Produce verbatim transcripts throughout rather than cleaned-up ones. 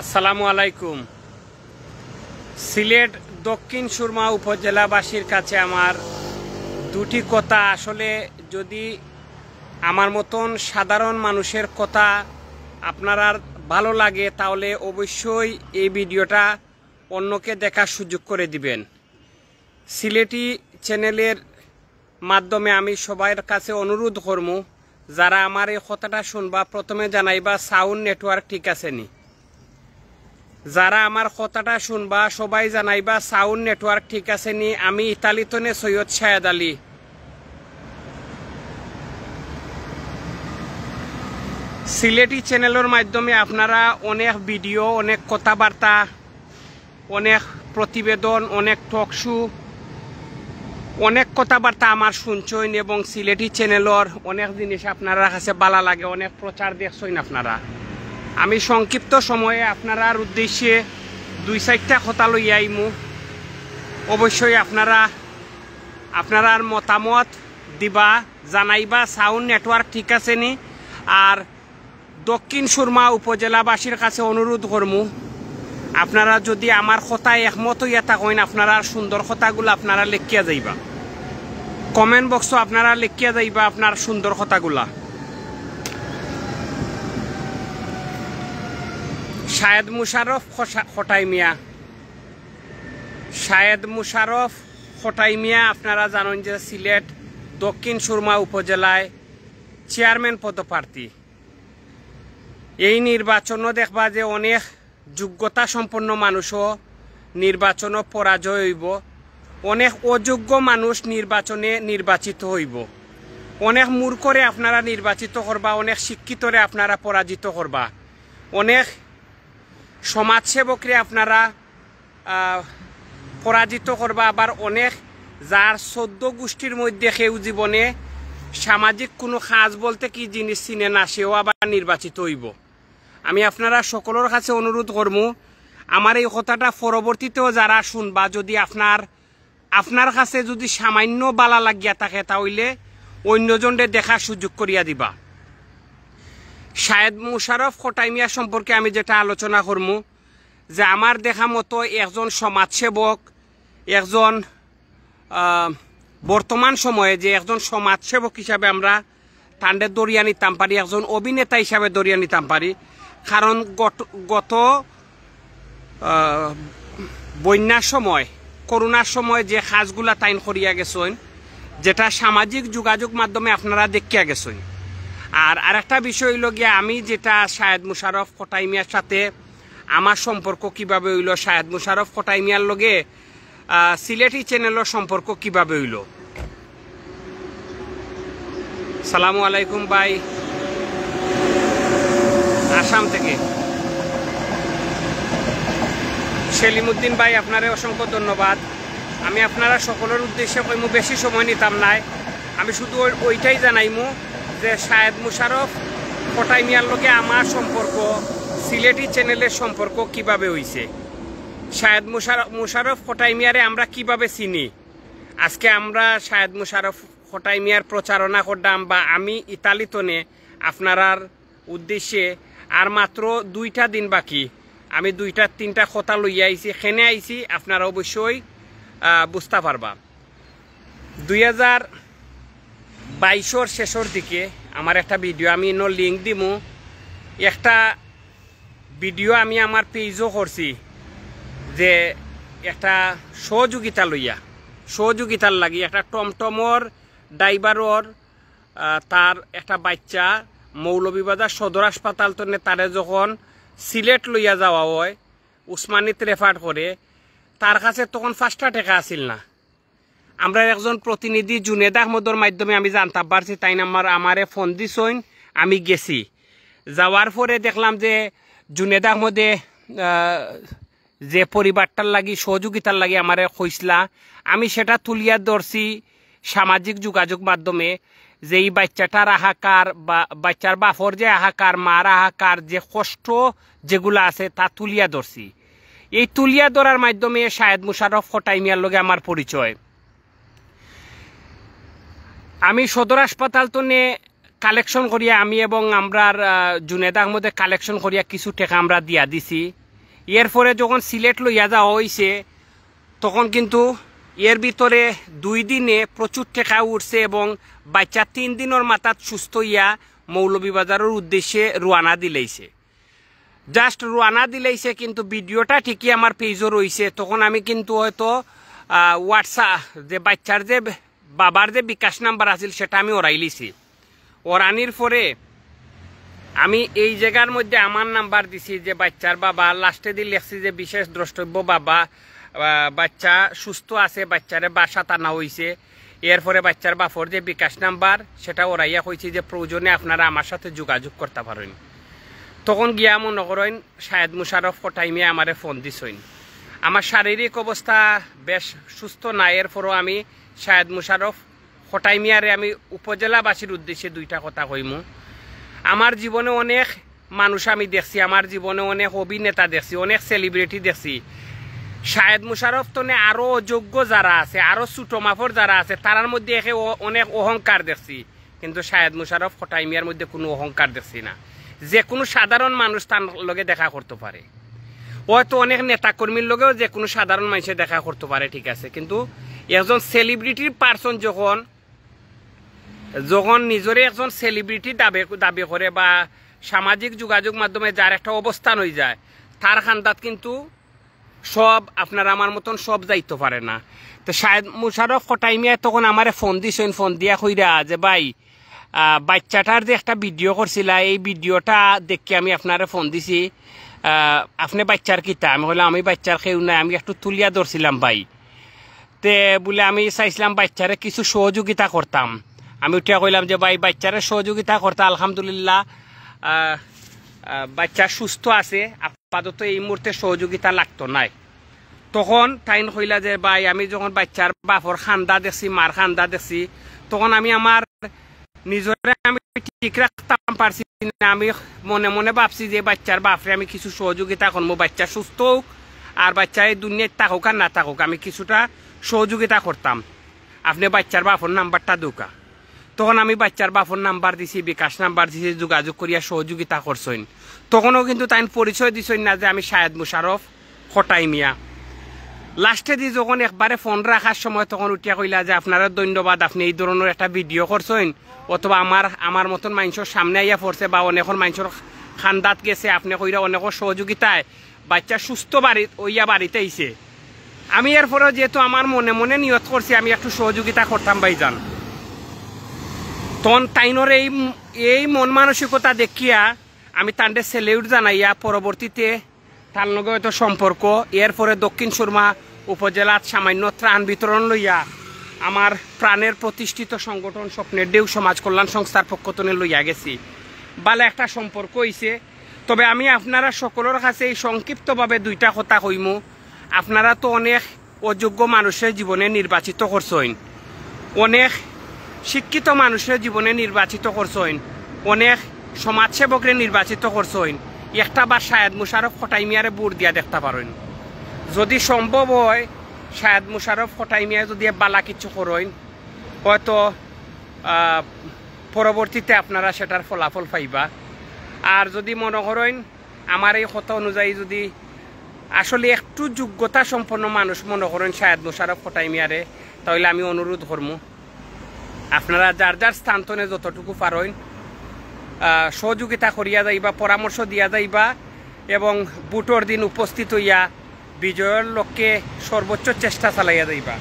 আসসালামু আলাইকুম। সিলেট দক্ষিণ সুরমা উপজেলাবাসীর কাছে আমার দুটি কথা। আসলে যদি আমার মতন সাধারণ মানুষের কথা আপনারার ভালো লাগে, তাহলে অবশ্যই এই ভিডিওটা অন্যকে দেখার সুযোগ করে দিবেন। সিলেটি চ্যানেলের মাধ্যমে আমি সবার কাছে অনুরোধ করমু, যারা আমার এই কথাটা শুনবা, প্রথমে জানাইবা সাউন্ড নেটওয়ার্ক ঠিক আছে নি। যারা আমার কথাটা শুনবা, সবাই জানাইবা সাউন্ড নেটওয়ার্ক ঠিক আছে নি। আমি ইতালি তনে সৈয়দ শাহেদ আলী। সিলেটি চ্যানেলের মাধ্যমে আপনারা অনেক ভিডিও, অনেক কথাবার্তা, অনেক প্রতিবেদন, অনেক টক শো, অনেক কথাবার্তা আমার শুনছইন এবং সিলেটি চ্যানেলের অনেক জিনিস আপনারার কাছে ভালা লাগে, অনেক প্রচার দেখছইন আপনারা। আমি সংক্ষিপ্ত সময়ে আপনারার উদ্দেশ্যে দুই চাইরটা কথা লইয়া আইমু। অবশ্যই আপনারা আপনারার মতামত দিবা, জানাইবা সাউন্ড নেটওয়ার্ক ঠিক আছে নি। আর দক্ষিণ সুরমা উপজেলাবাসীর কাছে অনুরোধ করমু, আপনারা যদি আমার কথায় একমত হইয়া থাকইন, আপনারার সুন্দর কথাগুলা আপনারা লেখিয়া যাইবা, কমেন্ট বক্সো আপনারা লেখিয়া যাইবা আপনার সুন্দর কথাগুলা। শাহেদ মুশারফ খসা-, খটাই মিয়া, শাহেদ মুশারফ খটাই মিয়া, আপনারা জানইন যে সিলেট দক্ষিণ সুরমা উপজেলায় চেয়ারম্যান পদপ্রার্থী। এই নির্বাচনও দেখবা যে অনেক যোগ্যতা সম্পন্ন মানুষও নির্বাচনও পরাজয় হইব, অনেক অযোগ্য মানুষ নির্বাচনে নির্বাচিত হইব, অনেক মূর্খরে আপনারা নির্বাচিত করবা, অনেক শিক্ষিতরে আপনারা পরাজিত করবা, অনেক সমাজসেবকরে আপনারা আহ, পরাজিত করবা, আবার অনেক যার চৌদ্দ গোষ্ঠীর মধ্যে কেউ জীবনে সামাজিক কোনো কাজ বলতে কি জিনিস চিনে না, সেও আবার নির্বাচিত হইব। আমি আপনারা সকলের কাছে অনুরোধ করমু, আমার এই কথাটা পরবর্তীতেও যারা শুনবা, যদি আপনার আপনার কাছে যদি সামান্য বালা লাগিয়া থাকে, তা হইলে অন্যজনরে দেখার সুযোগ করিয়া দিবা। শাহেদ মুশারফ খটাই মিয়া সম্পর্কে আমি যেটা আলোচনা করমু, যে আমার দেখা মতো একজন সমাজসেবক, একজন, আহ, বর্তমান সময়ে যে একজন সমাজসেবক হিসাবে আমরা তানরে ধরিয়া নিতাম পারি, একজন অভিনেতা হিসাবে ধরিয়া নিতাম পারি। কারণ গত, গত, আহ, বন্যার সময়, করোনার সময় যে কাজগুলা তাইন করিয়া গেছইন, যেটা সামাজিক যোগাযোগ মাধ্যমে আপনারা দেখিয়া গেছইন। আর আরেকটা বিষয় হইল গিয়া, আমি যেটা শাহেদ মুশারফ খটাই মিয়ার সাথে আমার সম্পর্ক কিভাবে হইল, শাহেদ মুশারফ খটাই মিয়ার লগে, আহ, সিলেটি চ্যানেলের সম্পর্ক কিভাবে হইল। সালামু আলাইকুম ভাই, আসাম থেকে। সেলিমুদ্দিন ভাই, আপনারে অসংখ্য ধন্যবাদ। আমি আপনারা সকলের উদ্দেশ্যে কইমু, বেশি সময় নিতাম নায়। আমি শুধু ওই-, ওইটাই জানাইমু যে শাহেদ মুশারফ খটাই মিয়ার লগে আমার সম্পর্ক, সিলেটি চ্যানেলের সম্পর্ক কিভাবে হইছে। শাহেদ মুশার-, মুশারফ খটাই মিয়ারে আমরা কিভাবে চিনি? আজকে আমরা শাহেদ মুশারফ খটাই মিয়ার প্রচারণা করলাম, বা আমি ইতালি তনে আপনারার উদ্দেশ্যে। আর মাত্র দুইটা দিন বাকি, আমি দুইটা তিনটা কথা লইয়া আইছি, কেনে আইছি আপনারা অবশ্যই, আহ, বুঝতা পারবা। দুই হাজার বাইশর শেষর দিকে আমার একটা ভিডিও, আমি ইনো লিংক দিমু, একটা ভিডিও আমি আমার পেজও করছি, যে একটা সহযোগিতা লইয়া, সহযোগিতার লাগি একটা টমটমর ড্রাইভারর, আহ, তার একটা বাচ্চা মৌলভীবাজার সদর হাসপাতাল তনে তারে যখন সিলেট লইয়া যাওয়া হয়, উসমানীত রেফার করে, তার কাছে তখন পাঁচটা টেকা আছিল না। আমরা একজন প্রতিনিধি জুনেদ আহমদর মাধ্যমে আমি জানতাম পারছি, তাইন আমার, আমারে ফোন দিছইন, আমি গেছি। যাওয়ার পরে দেখলাম যে জুনেদ আহমদে, আহ, যে পরিবারটার লাগি, সহযোগিতার লাগি আমারে কইছলা, আমি সেটা তুলিয়া ধরছি সামাজিক যোগাযোগ মাধ্যমে, যে এই বাচ্চাটার হাহাকার বা বাচ্চার বাপর যে হাহাকার, মার হাহাকার, যে কষ্ট যেগুলা আছে, তা তুলিয়া ধরছি। এই তুলিয়া ধরার মাধ্যমে শাহেদ মুশারফ খটাই মিয়ার লগে আমার পরিচয়। আমি সদর হাসপাতাল তনে কালেকশন করিয়া, আমি এবং আমরার, আহ, জুনেদ আহমদে কালেকশন করিয়া কিছু টেকা আমরা দিয়া দিছি। এরপরে যখন সিলেট লইয়া যাওয়া অইছে, তখন কিন্তু এর ভিতরে দুই দিনে প্রচুর টেকা উঠছে এবং বাইচ্চা তিন দিনর মাথাত সুস্থ অইয়া মৌলভীবাজারর উদ্দেশ্যে রওয়ানা দিলাইছে। Just রওয়ানা দিলাইছে, কিন্তু ভিডিওটা ঠিকই আমার পেজও রইছে। তখন আমি কিন্তু হয়তো, আহ, WhatsApp, যে বাইচ্চার যে বাবার যে বিকাশ নাম্বার আছিল, সেটা আমি ওরাইলিছি। ওরানির পরে আমি এই জায়গার মধ্যে আমার নাম্বার দিছি যে বাইচ্চার বাবা, লাস্টেদি লেখছি যে বিশেষ দ্রষ্টব্য বাবা, আহ, বাইচ্চা সুস্থ আছে, বাইচ্চারে বাসাত আনা অইছে। এরপরে বাইচ্চার বাপর যে বিকাশ নাম্বার, সেটা ওরাইয়া কইছি যে প্রয়োজনে আপনারা আমার সাথে যোগাযোগ করতা পারইন। তখন গিয়া মনো করইন শাহেদ মুশারফ কটাই মিয়া আমারে ফোন দিছইন। আমার শারীরিক অবস্থা বেশ সুস্থ না, এরপরও আমি শাহেদ মুশারফ কটাই মিয়ারে আমি উপজেলাবাসীর উদ্দেশ্যে দুইটা কথা কইমু। আমার জীবনে অনেক মানুষ আমি দেখছি, আমার জীবনে অনেক অভিনেতা দেখছি, অনেক সেলিব্রিটি দেখছি। শাহেদ মুশারফ তনে আরো অযোগ্য যারা আছে, আরো ছোট মাপর যারা আছে, তারার মধ্যে একে অ-, অনেক অহংকার দেখছি, কিন্তু শাহেদ মুশারফ কটাই মিয়ার মধ্যে কোনো অহংকার দেখছি না। যে কোনো সাধারণ মানুষ তার লগে দেখা করতে পারে, হয়তো অনেক নেতাকর্মীর লগেও যে কোনো সাধারণ মানুষে দেখা করতে পারে, ঠিক আছে, কিন্তু একজন সেলিব্রিটির পার্সন যখন, যখন নিজরে একজন সেলিব্রিটি দাবি দাবি করে বা সামাজিক যোগাযোগ মাধ্যমে যার একটা অবস্থান হয়ে যায়, তার খান্দাত কিন্তু সব আপনার আমার মতন সব যাইতো পারে না। তো শাহেদ মুশারফ কটাই মিয়া তখন আমারে ফোন দিছইন, ফোন দিয়া কইরা যে, "ভাই, আহ, বাইচ্চাটার যে একটা ভিডিও করছিলা, এই ভিডিওটা দেখি আমি আপনারে ফোন দিছি। আহ, আপনে বাইচ্চার কিতা?" আমি কইলাম, "আমি বাইচ্চার কেউ নাই, আমি একটু তুলিয়া ধরছিলাম ভাই।" তে বুলে, "আমি চাইছিলাম বাইচ্চারে কিছু সহযোগিতা করতাম।" আমি উঠিয়া কইলাম যে, "ভাই, বাইচ্চারে সহযোগিতা করতা, আলহামদুলিল্লাহ, আহ, আহ, বাইচ্চা সুস্থ আছে, আপাতত এই মুহূর্তে সহযোগিতা লাগতো নাই।" তখন তাইন কইলা যে, "ভাই, আমি যখন বাইচ্চার বাপর খান্দা দেখছি, মার খান্দা দেখছি, তখন আমি আমার নিজরে আমি ঠিক রাখতাম পারছি না। আমি মনে মনে ভাবছি যে বাইচ্চার বাপরে আমি কিছু সহযোগিতা করমু, বাইচ্চা সুস্থ হোক, আর বাইচ্চা এই দুনিয়াত থাকুক আর না থাকুক, আমি কিছুটা সহযোগিতা করতাম। আপনে বাইচ্চার বাপর নাম্বারটা দেউক্কা।" তখন আমি বাইচ্চার বাপর নাম্বার দিছি, বিকাশ নাম্বার দিছি, যোগাযোগ করিয়া সহযোগিতা করছইন। তখনও কিন্তু তাইন পরিচয় দিছইন না যে আমি শাহেদ মুশারফ কটাই মিয়া। লাস্টেদি যখন একবারে ফোন রাখার সময় তখন উঠিয়া কইলা যে, "আপনারে ধন্যবাদ, আপনে এই ধরনর একটা ভিডিও করছইন, অথবা আমার, আমার মতন মানষর সামনে আইয়া পড়ছে বা অনেকর মানষর খান্দাত গেছে, আপনে কইরা অনেকর সহযোগিতায় বাইচ্চা সুস্থ বাড়ি, অইয়া বাড়িত আইছে।" আমি এরপরেও যেহেতু আমার মনে মনে নিয়ত করছি আমি একটু সহযোগিতা করতাম ভাইজান, তখন তাইনর এই, এই মন মানসিকতা দেখিয়া আমি তানরে সেলিউট জানাইয়া পরবর্তীতে তার লগে হয়তো সম্পর্ক, এরপরে দক্ষিণ সুরমা উপজেলাত সামান্য ত্রাণ বিতরণ লইয়া আমার প্রাণের প্রতিষ্ঠিত সংগঠন স্বপ্নের ঢেউ সমাজ কল্যাণ সংস্থার পক্ষ তনে লইয়া গেছি। ভালা একটা সম্পর্ক অইছে। তবে আমি আপনারা সকলর কাছে এই সংক্ষিপ্তভাবে দুইটা কথা কইমু। আপনারা তো অনেক অযোগ্য মানুষরে জীবনে নির্বাচিত করছইন, অনেক শিক্ষিত মানুষরে জীবনে নির্বাচিত করছইন, অনেক সমাজসেবকরে নির্বাচিত করছইন। একটা বার শাহেদ মুশারফ কটাই মিয়ারে ভোট দিয়া দেখতা পারইন। যদি সম্ভব হয়, শাহেদ মুশারফ কটাই মিয়া যদি ভালা কিছু করইন, হয়তো, আহ, পরবর্তীতে আপনারা সেটার ফলাফল পাইবা। আর যদি মনে করইন আমার এই কথা অনুযায়ী যদি আসলে একটু যোগ্যতা সম্পন্ন মানুষ মনে করইন শাহেদ মুশারফ কটাই মিয়ারে, তাহলে আমি অনুরোধ করমু আপনারা যার যার স্থান তনে যতটুকু পারইন, আহ, সহযোগিতা করিয়া যাইবা, পরামর্শ দিয়া যাইবা এবং ভোটর দিন উপস্থিত হইয়া বিজয়র লক্ষ্যে সর্বোচ্চ চেষ্টা চালাইয়া যাইবা।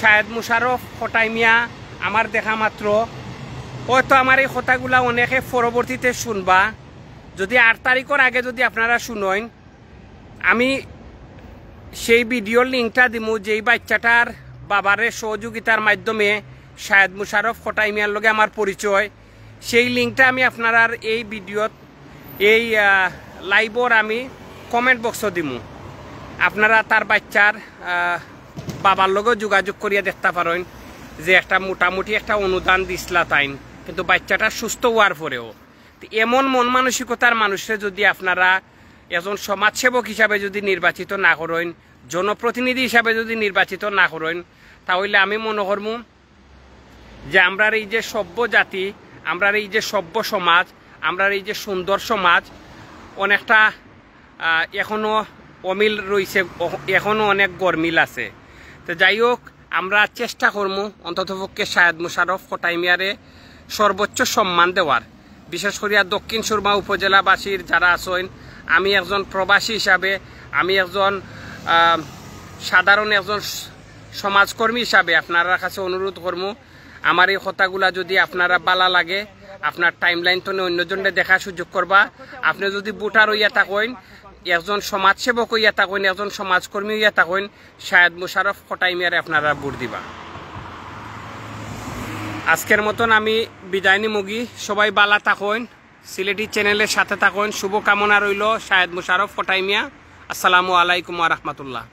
শাহেদ মুশারফ কটাই মিয়া আমার দেখা মাত্র হয়তো আমার এই কথাগুলা অনেকে পরবর্তীতে শুনবা। যদি আট তারিখর আগে যদি আপনারা শুনইন, আমি সেই ভিডিওর লিঙ্কটা দিমু, যেই বাইচ্চাটার বাবারে সহযোগিতার মাধ্যমে শাহেদ মুশারফ কটাই মিয়ার লগে আমার পরিচয়, সেই লিঙ্কটা আমি আপনারার এই ভিডিওত, এই, আহ, লাইভর আমি কমেন্ট বক্সো দিমু। আপনারা তার বাইচ্চার, আহ, বাবার লগেও যোগাযোগ করিয়া দেখতা পারইন যে একটা মোটামুটি একটা অনুদান দিছলা তাইন, কিন্তু বাইচ্চাটা সুস্থ হওয়ার পরেও। তো এমন মন মানসিকতার মানুষরে যদি আপনারা একজন সমাজসেবক হিসাবে যদি নির্বাচিত না করইন, জনপ্রতিনিধি হিসাবে যদি নির্বাচিত না করইন, তাহলে আমি মনে করমু যে আমরার এই যে সভ্য জাতি, আমরার এই যে সভ্য সমাজ, আমরার এই যে সুন্দর সমাজ অনেকটা, আহ, এখনো অমিল রইছে, অহ-, এখনো অনেক গরমিল আছে। তো যাই হোক, আমরা চেষ্টা করমু অন্ততপক্ষে শাহেদ মুশাররফ কটাই মিয়ারে সর্বোচ্চ সম্মান দেওয়ার। বিশেষ করিয়া দক্ষিণ সুরমা উপজেলাবাসীর যারা আছইন, আমি একজন প্রবাসী হিসাবে, আমি একজন, আহ, সাধারণ একজন স-, সমাজকর্মী হিসাবে আপনারার কাছে অনুরোধ করমু, আমার এই কথাগুলা যদি আপনারার বালা লাগে, আপনার টাইমলাইন তনে অন্যজনরে দেখার সুযোগ করবা। আপনে যদি ভোটার অইয়া থাকইন, একজন সমাজসেবক অইয়া থাকইন, একজন সমাজকর্মী অইয়া থাকইন, শাহেদ মুশাররফ কটাই মিয়ারে আপনারা ভোট দিবা। আজকের মতন আমি বিদায় নিমুগি। সবাই বালা থাকইন, সিলেটি চ্যানেলের সাথে থাকইন। শুভকামনা রইল শাহেদ মুশাররফ কটাই মিয়া। আসসালামু আলাইকুম ওয়া রাহমাতুল্লাহ।